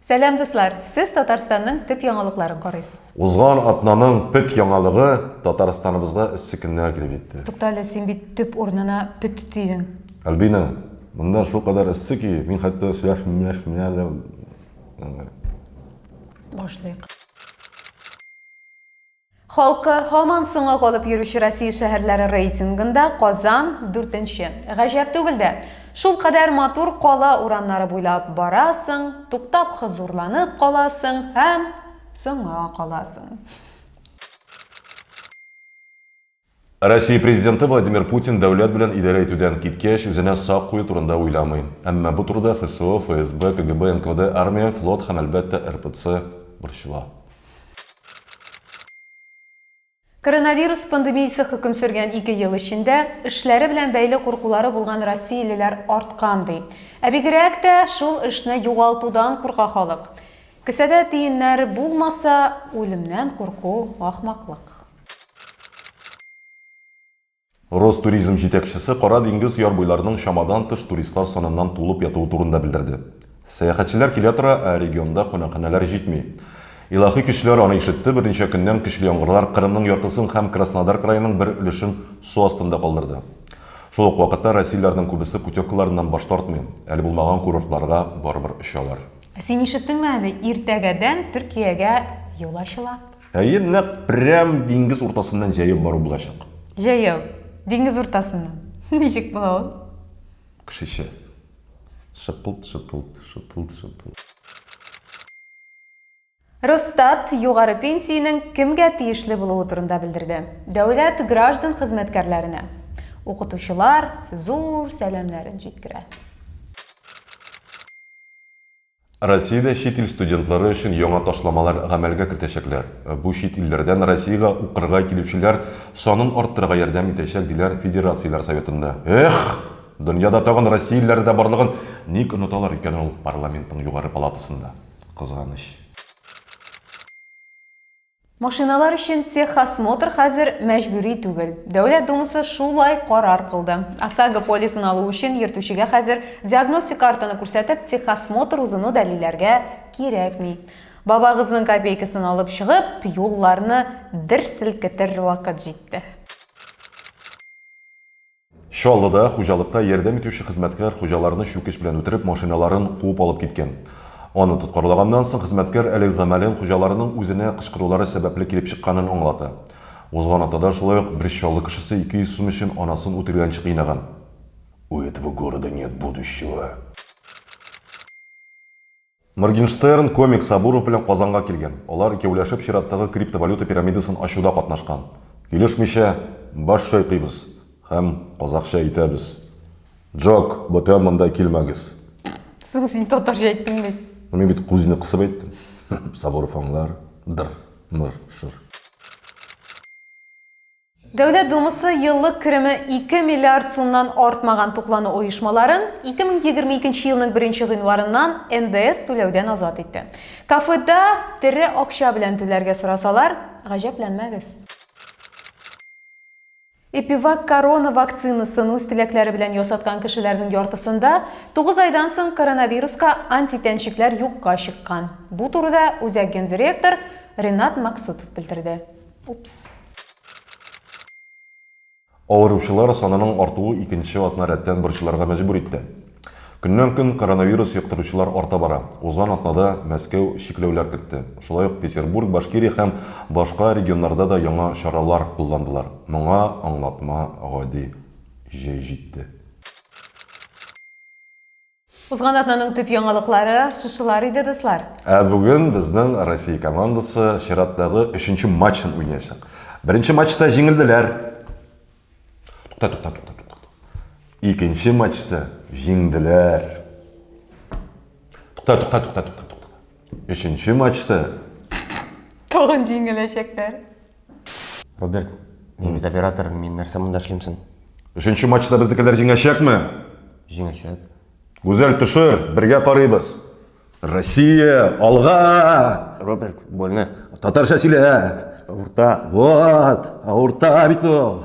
Сәлам, дуслар! Сез Татарстанның төп яңалыкларын карыйсыз. Узган атнаның пөт яңалыгы Татарстаныбызга эссе көннәр килеп җитте. Тукта әле, син бит төп урынына пөт дидең. Альбина, монда шулкадәр эссе ки, мин хәтта сөйләшмәшмә әле. Башлыйк. Халкы һаман соңга калып йөрүче Россия шәһәрләре рейтингында Казан дүртенче. Гаҗәп түгел дә. Шулкадәр матур кала урамнары буйлап барасың, туктап хозурланып каласың һәм соңга каласың. Россия Президенты Владимир Путин дәүләт белән идарә итүдән киткәч, үзенә сак кую турында уйламый. Әмма бу турыда ФСО, ФСБ, КГБ, НКВД, армия, флот һәм, әлбәттә, РПЦ борчыла. Коронавирус пандемиясе хөкем сөргән ике ел эчендә эшләре белән бәйле куркулары булган россиялеләр арткан, ди. Ә бигрәк тә шул эшне югалтудан курка халык. Кесәдә тиеннәр булмаса, үлемнән курку ахмаклык. Ростуризм җитәкчесе Кара диңгез яр буйларының чамадан тыш туристлар саныннан тулып ятуы турында белдерде. Сәяхәтчеләр килә тора, ә регионда кунакханәләр җитми. Илаһи көчләр аны ишетте, берничә көннән көчле яңгырлар Кырымның яртысын һәм Краснодар краеның бер өлешен су астында калдырды. Шул ук вакытта россиялеләрнең күбесе путевкаларыннан баш тартмый, әле булмаган курортларга барыбер очалар. Ә син ишеттеңме әле, иртәгәдән Төркиягә юл ачыла. Әйе, нәкъ прям диңгез уртасыннан җәяү бару булачак. Җәяү? Диңгез уртасыннан? Ничек була ул? Кешечә. Шыпылт, шыпылт, шыпылт, шыпылт. Росстат югары пенсиянең кемгә тиешле булуы турында белдерде. Дәүләт граждан хезмәткәрләренә. Укытучылар зур сәламнәрен җиткерә. Россиядә чит ил студентлары өчен яңа ташламалар гамәлгә кертәчәкләр. Бу чит илләрдән Россиягә укырга килүчеләр санын арттырырга ярдәм итәчәк, диләр Федерацияләр Советында. Эх! Дөньяда тагын россиялеләр дә барлыгын ник оныталар икән ул парламентның югары палатасында? Кызганыч. Машиналар өчен техосмотр хәзер мәҗбүри түгел. Дәүләт Думасы шулай карар кылды. ОСАГО полисын алу өчен йөртүчегә хәзер диагностик картаны күрсәтеп техосмотр узуны дәлилләргә кирәкми. Бабагызның копейкасын алып чыгып, юлларны дер селкетер вакыт җитте. Чаллыда хуҗалыкта ярдәм итүче хезмәткәр хуҗаларны чүкеч белән үтереп, машиналарын куып алып киткән. Аны тоткарлаганнан соң хезмәткәр әлеге гамәлен хуҗаларының үзенә кычкырулары сәбәпле килеп чыкканын аңлата. Узган атнада шулай ук бер Чаллы кешесе 200 сум өчен анасын үтергәнче кыйнаган. У этого города нет будущего. Моргенштерн комик Сабуров белән Казанга килгән. Алар икәүләшеп чираттагы криптовалюта пирамидасын ачуда катнашкан. Килешмичә, баш чайкыйбыз һәм казахча әйтәбез, Джок, бүтән монда килмәгез. Соң син татарча әйттең бит. Мин бит күзне кысып әйттем. Сабуров аңлар, дыр, мыр, шыр. Дәүләт Думасы еллык кереме 2 миллиард сумнан артмаган туклану оешмаларын 2022 елның 1 гыйнварыннан НДС түләүдән азат итте. Кафеда тере акча белән түләргә сорасалар, гаҗәпләнмәгез. Эпивак корона вакцинасын үз теләкләре белән ясаткан кешеләрнең яртысында 9 айдан соң коронавируска антитәнчекләр юкка чыккан. Бу турыда үзәк гендиректор Ренат Максутов белдерде. Упс. Авыручылар санының артуы икенче атна рәттән борчылырга мәҗбүр итте. Көннән-көн коронавирус йоктыручылар арта бара. Узган атнада Мәскәү чикләүләр кертте. Шулай ук Петербург, Башкирия һәм башка регионнарда да яңа чаралар кулландылар. Моңа аңлатма гади, җәй җитте. Узган атнаның төп яңалыклары шушылар иде, дуслар. Ә бүген безнең Россия командасы чираттагы өченче матчын уйнаячак. Беренче матчта җиңелделәр. Тукта, тукта, тукта, тукта. Икенче матчта җиңделәр. Тукта, тукта, тукта, тукта, тукта. Өченче матчта тагын җиңеләчәкләр. Роберт, мин бит оператор, мин нәрсә монда эшлим соң? Өченче матчта безнекеләр җиңәчәкме? Җиңәчәк. Гүзәл, төшер, бергә карыйбыз. Россия, алга! Роберт, больно. Татарча сөйлә. Авырта. Вот, авырта бит ул.